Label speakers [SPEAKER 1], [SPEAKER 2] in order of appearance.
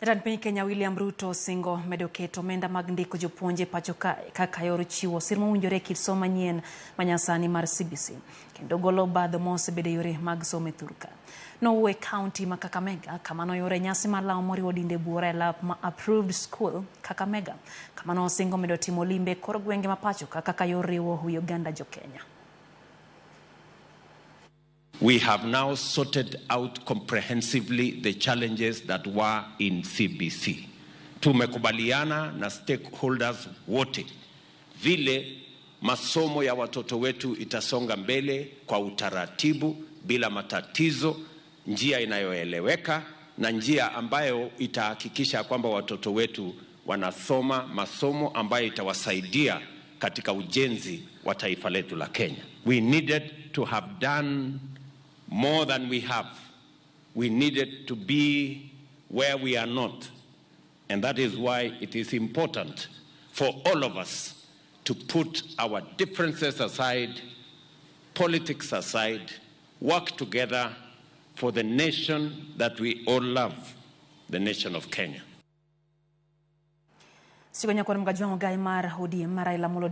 [SPEAKER 1] Jatend piny Kenya William Ruto osingo medo keto omenda mag ndiko jopuonje pacho kae kaka yor chiwo sir mowinjore e kit somo manyien manyasani mar CBC kendo golo obadho mosebedo e yore mag somo e thurka. Nowuo e kaunti ma Kakamega kama noyude nyasi mar lamo moriwo dinde buora e lap ma Approved School Kakamega kama nosingo medo timo limbe e kor gwenge ma pacho ka kaka yor riwo wi oganda jokenya.
[SPEAKER 2] We have now sorted out comprehensively the challenges that were in CBC. Tumekubaliana na stakeholders wote vile masomo ya watoto wetu itasonga mbele kwa utaratibu bila matatizo, njia inayoeleweka na njia ambayo itahakikisha kwamba watoto wetu wanasoma masomo ambayo itawasaidia katika ujenzi wa taifa letu la Kenya. We needed to have done more than we have. We needed to be where we are not. And that is why it is important for all of us to put our differences aside, politics aside, work together for the nation that we all love, the nation of Kenya.
[SPEAKER 1] Sigo nyakwar Mgajwang' ogai mar ODM Raila Amolo.